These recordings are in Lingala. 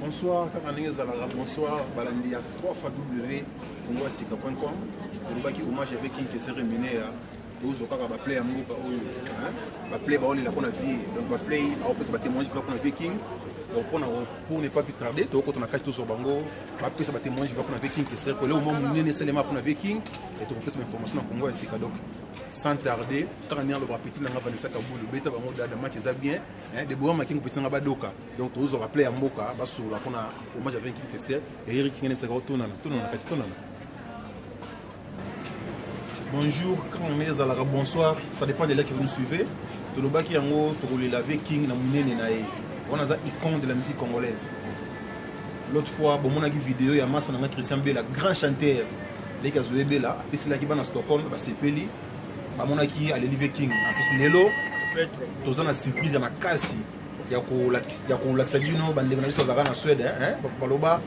Bonsoir kaka ndenge ezalaka, bonsoir balandi ya 3 fois w congo ya sika point com. Tolobaki hommage avec King Kester Emeneya, tozwa kaka baplay ya mboka oyo, baplay baolela mpona vie, donc baplay baopesa batémoignage mpona vie King. Donc mpona pour ne pas plus tarder, tokokota na kati, tozwa bango bapesa batémoignage mpona vie King Kester, koleo mwa monene esalema mpona vie King, et tokopesa bainformation na Congo ya sika. Donc sans tarder, kaka ndenge aloba petit nanga Vanessa Kabulu, beta bango dada, match eza bien, Deborah Makingo, petit nanga badoka. Donc tozwa baplay ya mboka basolola mpona hommage avec King Kester. Eric Kingene bisaka otonana tonana kati tonana. Bonjour, quand on est ezalaka bonsoir, ça dépend de là que vous nous suivez. Tolobaki yango, tokolela ve King na monene na ye wana, aza icône de la musique congolaise. L'autre fois bomonaki video ya masa nanga Christian Bela, grand chanteur leki azoyebela, apeselaki bana Stockholm, basepeli, bamonaki aleli ve King. En plus lelo toza na surprise ya makasi ya kolakisa bino bandeko na biso bazalaka na Suède. Baloba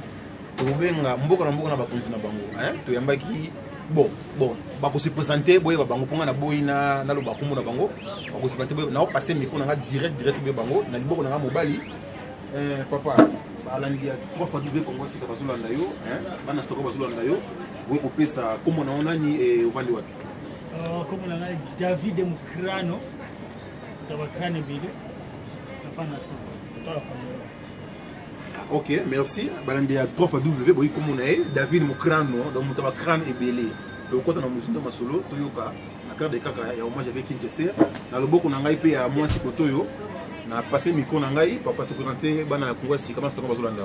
tokobenga mboka na mboka na bakonzi na bango. Toyambaki bon bakose présenter, boyeba bango mponga na boyi naloba kombo na bango. Bakose présenter, boyeba naopase micro na nga direct direct, boyeba bango. Na liboko na nga mobali, papa, balandi ya 3 fois w Congo sika bazolanda yo, bana Stoko bazolanda yo, oye kopesa kombo na yo nani, ovandi wapi? Kombo na ngai David Mukrano, bakrane ebele, nafanda na Stoko. Ok, merci. Balandi ya 3 fois w, boyi kombo na ye David Mokrano, donc moto ya bacrane ebele. Tokota na mozindo masolo, toyoka na cadre kaka ya hommage avec King Kester. Na loboko na ngai mpe ya mwasi koto oyo, na passe micro na ngai, papa, se présenter bana ya Kongo ya sika, bana Stoko bazolanda.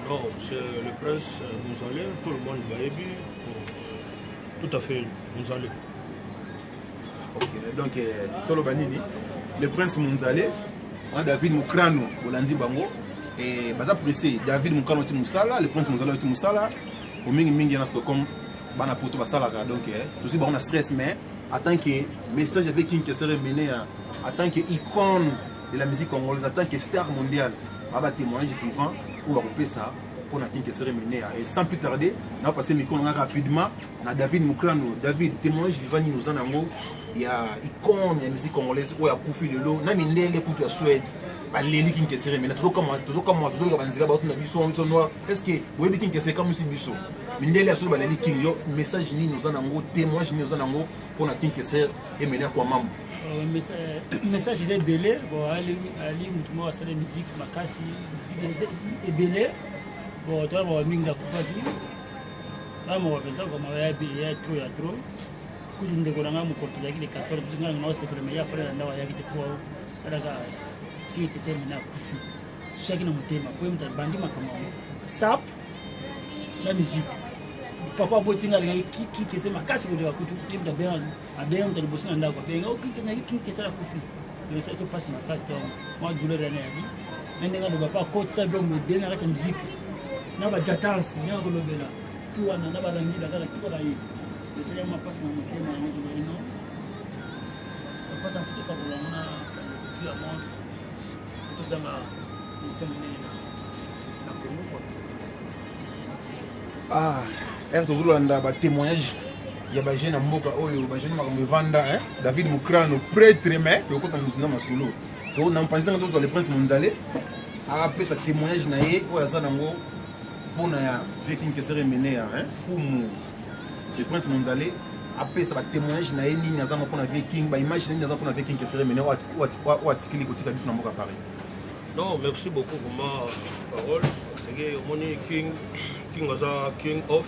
Non, c'est le prince Gonzalez, tout le monde bayebi. Tout à fait, Gonzalez. Ok, donc toloba nini, le prince Monzale wana, David Mokrano, bolandi bango e baza pressé. David Mokrano oti mosala, le prince Monzale oti mosala mingimingi na Stockholm, bana poto basalaka. Donc tozwi bango na stress, mais en tant que message avec King Kester Emeneya, en tant que icône de la musique congolaise, en tant que star mondiale, baba témoignage vivant oyo bakopesa mpona King Kester Emeneya. Et sans plus tarder, na passe micro nanga rapidement na David Mokrano. David, témoignage vivant nini oza nango ya icône ya musique congolaise oyo akufi lelo na mindele kutu ya Suède baleli King Kester Emeneya? Tozokamwa, tozoluka banzela, baotuna biso, biso noir, est ce que boyebi King Kester? Kamwisi biso, mindele ya solo baleli King. Yo message nini oza nango, témoignage nini oza nango mpona King Kester Emeneya kwa mambo? Message eza ebele. Bon, ali motu moko asala musique makasi, musique ebele. Bon, toya bawa mingi akufaki, bamawa mpenza, koma ya trop, ya trop. Kutu ndeko na ngai mokolo tozalaki le 14, biso ngai naosepela, mais ya frère na ndako ayaki te po talaka King Kester Emeneya akufi. Susaki na motema po ye moto abandi makambo yango, sap na musique. Papa abotinga alingaki King Kester makasi koleka kutu ye moto abenga, abenga moto liboso na ndako, abenga King Kester akufi. Esali so mpasi makasi, donc mwa douleur yana yali. Me ndenge aloba mpe akotisa biloko ebele na kati ya musique na bajatance, ndenge akolobela tu wana na balangila kaka tu kaka ye, esali yango mapasi na motema. Yango tozali no mpasi afuti kabola yango na tu ya monde, tozanga mise monene na Congo quoi. Ah, ere tozolanda batémoignage ya bajeune na mboka oyo, bajeune makambo evanda. David Mokrano prêtre, mais tokota na mozinda masolo na mopanzi nanga, tozwa le prince Monzale apesa témoignage na ye oyo aza nango mpona ya vieux King Kester Emeneya. Fumu le prince Monzale apesa batémoignage na ye, nini aza ngo mpona vieux King, baimage nini aza mpona vieux King Kester Emeneya oyo atikeli kotika biso na mboka Paris. Non, merci beaucoup vraiment parole, parce que omoni King, King aza king of,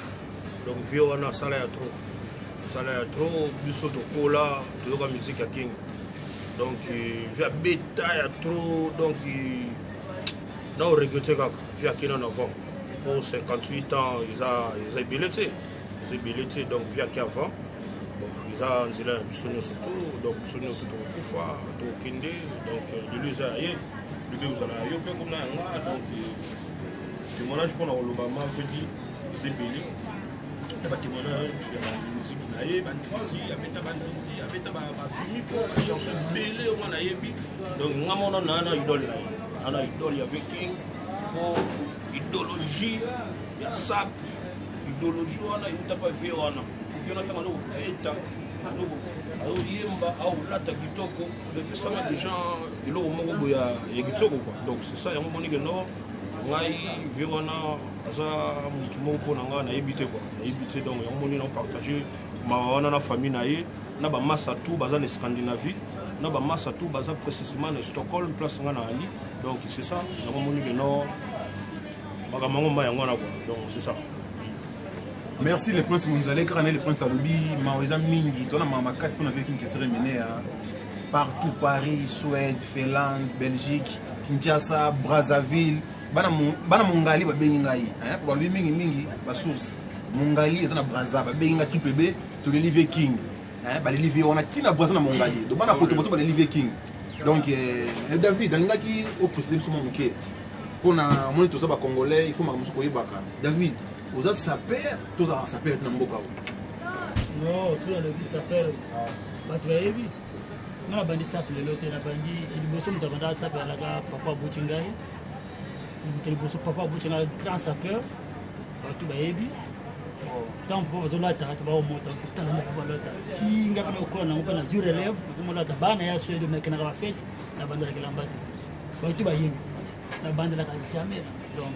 donc vieux wana asala ya trop, asala ya trop. Biso tokola toyoka musique ya King, donc vieux abeta ya trop. Donc na oregrete kaka vieux akei nano avant po 58 ans eza ebele te, eza ebele te. Donc vieux ake avant, bon, eza nzela ya biso nyonso to, donc biso nyonso tokokufa, tokokende. Donc lelo eza ya ye, lobi kozala ya yo mpe kuna ya nga. Donc témoignage mpona koloba ma vedi eza ebele na batémoignage ya bamusike na ye, bandinzi abeta, bandinzi abeta, bafilmi mpo bachanson ebele oyo nga nayebi. Donc nga mona na na idole na ye, ana idole ya King, mpo idéologie ya sap, idéologie wana euta pa vieux wana. Vieux wana ntango azokobeta, azoyemba, aolata kitoko, epesanga déjà eloko moko boye ya kitoko quoi. Donc c'est ça yango monike no. Ngai vie wana aza motu moko mpo na ngai, nayebi te kua, nayebi te. Donc yango moni na partage mawa wana na famille na ye, na bamasa tout baza na Scandinavie, na bamasa tout baza précisément na Stockholm, place nga na ali. Donc c'est ça, yango moni keno makambo yango mba yango wana quoi. Donc c'est ça. Merci le prince Monzale. Kaka na le prince alobi, mawa eza mingi, tona mawa makasi mpona vieux King Kester Emeneya. Partout, Paris, Suède, Finlande, Belgique, Kinshasa, Brazzaville, bana Mongali babengi ngai, balobi mingimingi basource Mongali eza na Braza, babengi ngai triple B, toleli vieux King, baleli vieux wana ntina Braza na Mongali. Donc bana potopoto baleli vieux King. Donc David, alingaki oprécise biso mwa moke mpona moni toza bacongolais, il faut makambo mosusu koyebaka. David, oza sapeur, tozalaka sapeur te na mboka oyo? Non, soki nalobi sapeur, bato bayebi nga nabandi sape lelo te. Nabandi liboso, moto abandaka sape alaka papa abuti ngai. Moto liboso, papa abuti ngai, grand sapeur, bato bayebi. Ntango papa bazolata, baomota kotala nde papa balata ti nga kana kokola nango mpe nazwi relève, nakomolata. Bana ya Swede, nakenaka bafete, nabandelaka elamba te. Bato bayebi nabandelaka jamais. Donc